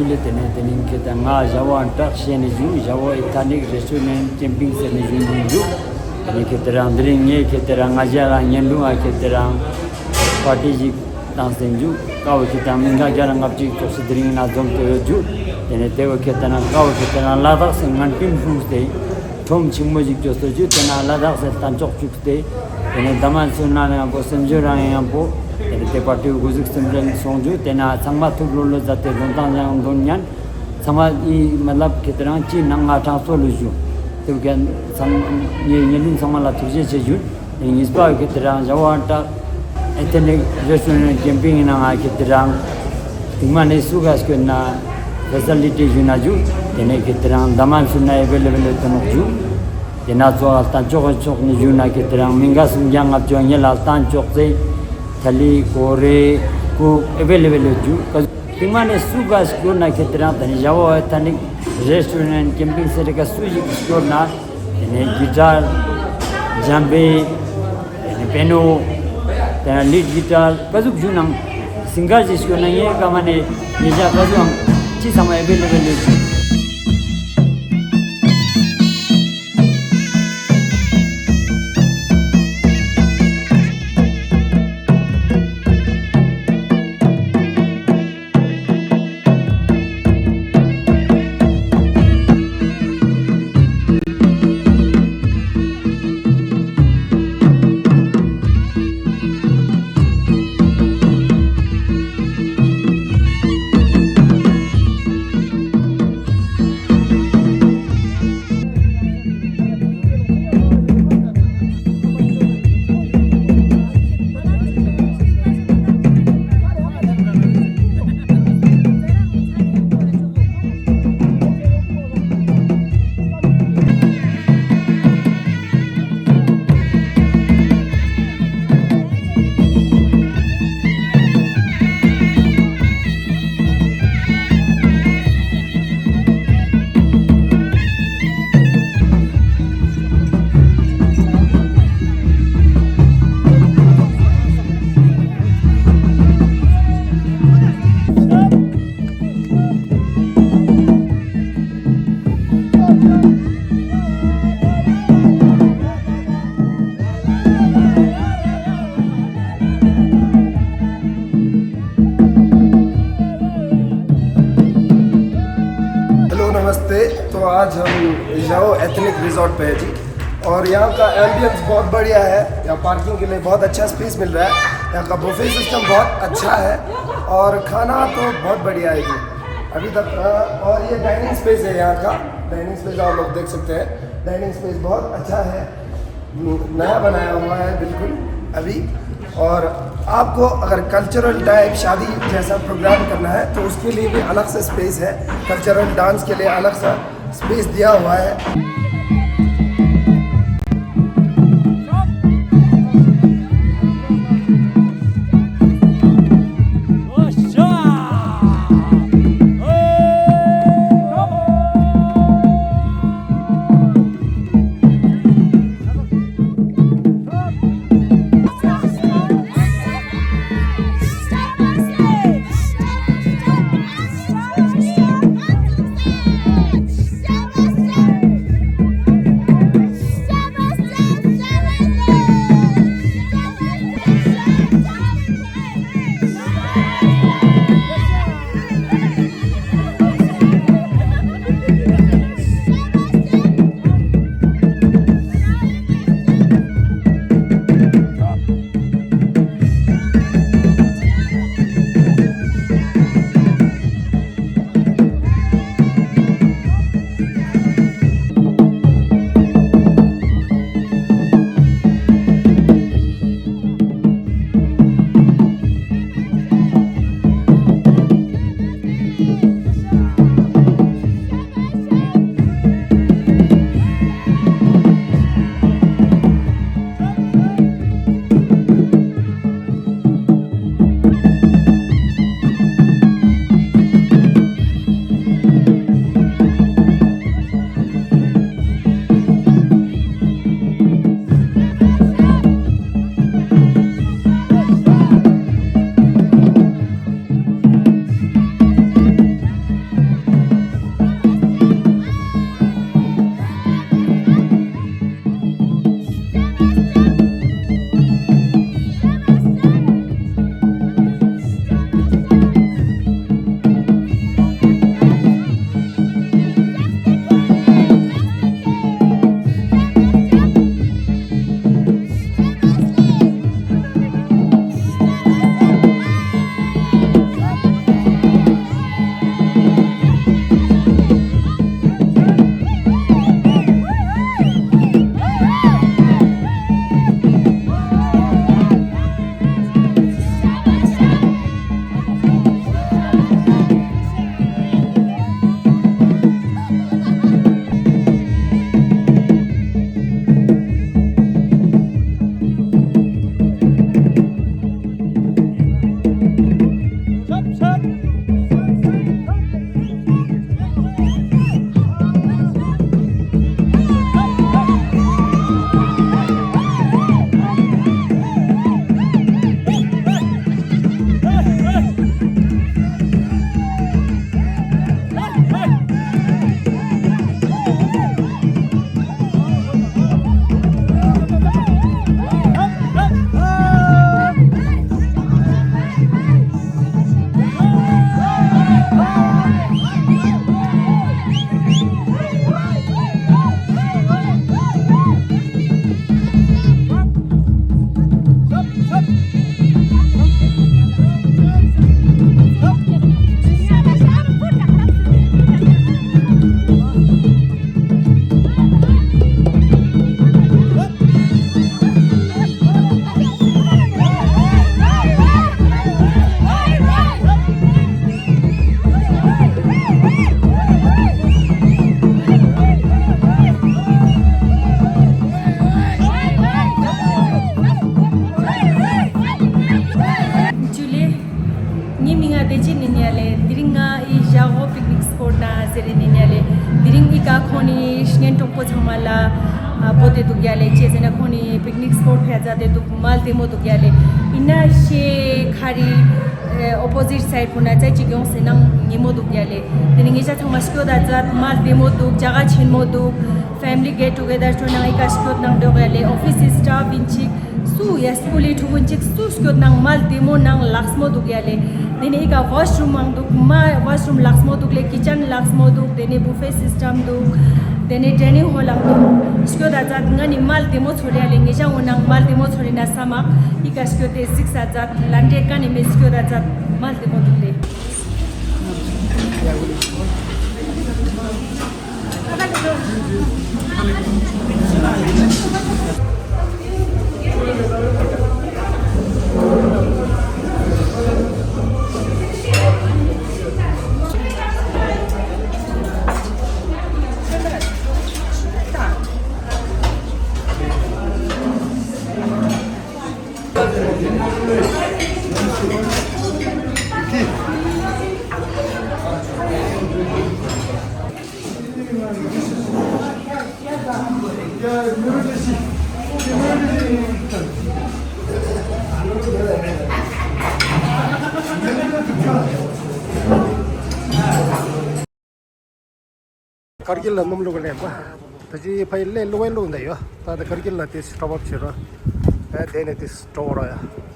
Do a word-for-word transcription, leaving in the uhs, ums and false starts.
ལེ། ཏེ་ནེ་ཏེ་ནེ་ཁེ་ཏེ་ང་ཞ་བོ་ཨན་ཏྲག་ཤེས་ནེ་ཞུ། ཞ་བོ་ཨེ་ཐ་ནིག་རེས་ཊོ་རན་ཊ་ཀེམ་པིང་ཟེར་ནེ་ཞུ་ནེ་ཞུ། ཏེ་ནེ་ཁེ་ཏེ་རང་དེ་རིང་ངས་ཁེ་ཏེ་རང་ང་ཞ་རང་ཉན་རུང་ང་ཁེ་ཏེ་རང་པར་ཊི་ཞིག་བཏང་སྟེ་ཞུ། ཀ་བོ་ཁེ་ཏེ་རང་མི་ང་ཞ་རང་ལྔ་བཅུ་ཙོགས་ཤིག་དེ་རིང་ན་འཛོམས་ཏེ་ཡོད་ཞུ། ཏེ་ནེ་ཏེ་བོ་ཁེ་ཏེ་རང་ཀ་བོ་ཁེ་ཏེ་རང་ལ་དྭགས་སི་ངན་ཀིམ་ཧྲུང་སྟེ་ཁྲོམ་ཆུང་མོ་ཞིག་ཅོས་ཏེ་ཞུ། ཏེ་ན་ལ་དྭགས་སི་ལྟ་མཆོག་བཅུག་སྟེ། ཏེ་ནེ་ད་མན་སུ་ན་ཡང་པོ་སེམས་ཤུགས་རང་ཡང་པོ། ཏེ་ནེ་ཏེ་པར་ཊི་གོ་ཟུག་སེམས་ཅན་སོང་ཞུ། ཏེ་ན་ཚང་མ་ཐུགས་ལོ་ལོ་མཛད་དེ་དོན་ཏང་ཡང་དོན་ཉན། ཚང་མ་ཨི་མ་ལབ་ཁེ་ཏེ་རང་ཅི་ནང་ང་ཁྲང་སོ་ལུ་ཞུ། ཏེ་བོ་ཁེ་ཚང་ངེ་ཉེ་ལུང་ཚང་མ་ལ་ཐུགས་རྗེ་ཆེ་ཞུ། ཏེ་གཉིས་པ་ཁེ་ཏེ་རང་ཞ་བོ་ཨན་ཏྲག་ཨེ་ཐ་ནིག་རེས་ཊོ་རན་ཊ་ཀེམ་པིང་ཡིན་ན་ང་ཁེ་ཏེ་རང་སྟིང་མ་ནེ་སུ་ག་སྐྱོད་ན་ཕེ་སི་ལི་ཊི་ཞུ་ན་ཞུ། ཏེ་ནེ་ཁེ་ཏེ་རང་ད་མན་སུ་ན་ཨེ་ཝེ་ལེ་བལ་ཡོད་དོ་ནོག་ཞུ། ཏེ་ན་ཚོ་ལ་ལྟ་མཆོག་ཆོག་ནེ་ཞུ་ན་ཁེ་ཏེ་རང་མི་འགའ་སུམ་བརྒྱ་ལྔ་བཅུ་ཉེ་ལ་ལྟ་མཆོག་ཚེ་ཐ་ལི་ཀོ་རེ་ཀུ་ཨེ་ཝེ་ལེ་བལ་ཡོད་ཞུ། སྟིང་མ་ནེ་སུ་ག་སྐྱོད་ན་ཁེ་ཏེ་རང་ད་ནི་ཞ་བོ་ཨེ་ཐ་ནིག་རེས་ཊོ་རན་ཊ་ཀེམ་པིང་ཟེར་ག་སུ་ཞིག་སྐྱོད་ན། ཏེ་ནེ་གི་ཊར། ཇམ་བེ། ཏེ་ནེ་པེ་ནོ། ཏེ་ནེ་ལིཌ་གི་ཊར། ཀ་ཟུག་ཞུ་ནང་སིང་གར་ཞིག་ཞུ་ན་ངའི་ཀ་མ་ནེ་ཉེ་ཞ་ཀ་ཟུག་ཨང་ཅི་ཚང་མ་ཨེ་ཝེ་ལེ་བལ་ཡོད། हेलो, नमस्ते। तो आज हम जाओ एथनिक रिजॉर्ट पे है जी, और यहाँ का एम्बियंस बहुत बढ़िया है। यहाँ पार्किंग के लिए बहुत अच्छा स्पेस मिल रहा है। यहाँ का बुफे सिस्टम बहुत अच्छा है और खाना तो बहुत बढ़िया है जी। अभी तक, अ, और ये डाइनिंग स्पेस है यहाँ का, डाइनिंग स्पेस आप लोग देख सकते हैं। डाइनिंग स्पेस बहुत अच्छा है, नया बनाया हुआ है बिल्कुल अभी। और आपको अगर कल्चरल टाइप शादी जैसा प्रोग्राम करना है तो उसके लिए भी अलग से स्पेस है, कल्चरल डांस के लिए अलग सा स्पेस दिया हुआ है। ཅི་ནི་ཡ་ལེ། དེ་རིང་ང་ཨི་ཞག་པོ་པིག་ནིག་སྤོཊ་ན་ཟེར་རེ་ནི་ཡ་ལེ། དེ་རིང་ཨི་ཀ་ཁོང་ནི་གཉེན་གྲོགས་པོ་ཚང་མ་ལ་ཨ་བོ་དེ་འདུག་ཡ་ལེ། ཅི་ཟེར་ན་ཁོང་ནི་པིག་ནིག་སྤོཊ་ཕེ་ཛད་དེ་འདུག། མ་ལྡེ་མོ་འདུག་ཡ་ལེ། ཨིན་ན་ཤེ་ཁ་རི་ཨོ་པོ་ཟིཊ་སའིཌ་པོ་ན་ཙ་ཅིག་ཡོང་སེ་ནང་ཉེ་མོ་འདུག་ཡ་ལེ། དེ་ནི་ངེ་ཅག་ཚང་མ་སྐྱོད་ད་ཛད། མ་ལྡེ་མོ་འདུག། ཇ་ག་ཆེན་མོ་འདུག། ཕེ་མི་ལི་གེཊ་ཊུ་གེ་དར་ཅོ་ནང་ཨི་ཀ་སྐྱོད་ནང་འདུག་ཡ་ལེ། ཨོ་ཕིས་སི་སི་ཊཕ་ཨིན་ཅིག། སུ་ཡ་སྐུལ་ལི་ཕྲུ་གུ་ཅིག་སུ་སྐྱོད་ནང་མ་ལྡེ་མོ་ནང་ལགས་མོ་འདུག་ཡ་ལེ། དེ་ནེ་ཨི་ཀ་ཝོཤ་རུམ་མང་འདུག། མ་ཝོཤ་རུམ་ལགས་མོ་འདུག་ལེ། ཀི་ཅན་ལགས་མོ་འདུག། དེ་ནེ་བུ་ཕེ་སི་སི་ཊམ་འདུག། དེ་ནེ་ཌའི་ནིང་ཧོལ་ལང་འདུག། སྐྱོད་ད་ཛད། ང་ནི་མ་ལྡེ་མོ་ཚོར་ཡ་ལེ། ངེ་ཅག་འོ་ནང་མ་ལྡེ་མོ་ཚོར་ཡིན་ན་ས་མག། ཨི་ཀ་སྐྱོད་དེ་གཟིགས་ས་ཛད། ལན་ཏེ་ཀ་ནེ་མེ་སྐྱོད་ད་ཛད། མ་ལྡེ་མོ་འདུག་ལེ། ཀར་གིལ་ལ་སྣུམ་བླུགས་ལེན་པ། ད་ཅི་ཕ་ཡི་ལེ་ལུ་ཝེ་ལུང་ད་ཡོད། ད་ད་ཀར་གིལ་ལ་ཏེ་སི་ཊོབ་ཨབ་བྱེད་རོགས། ཨ་དེ་ནེ་ཏེ་སི་ཊོབ་རོགས་ཡ།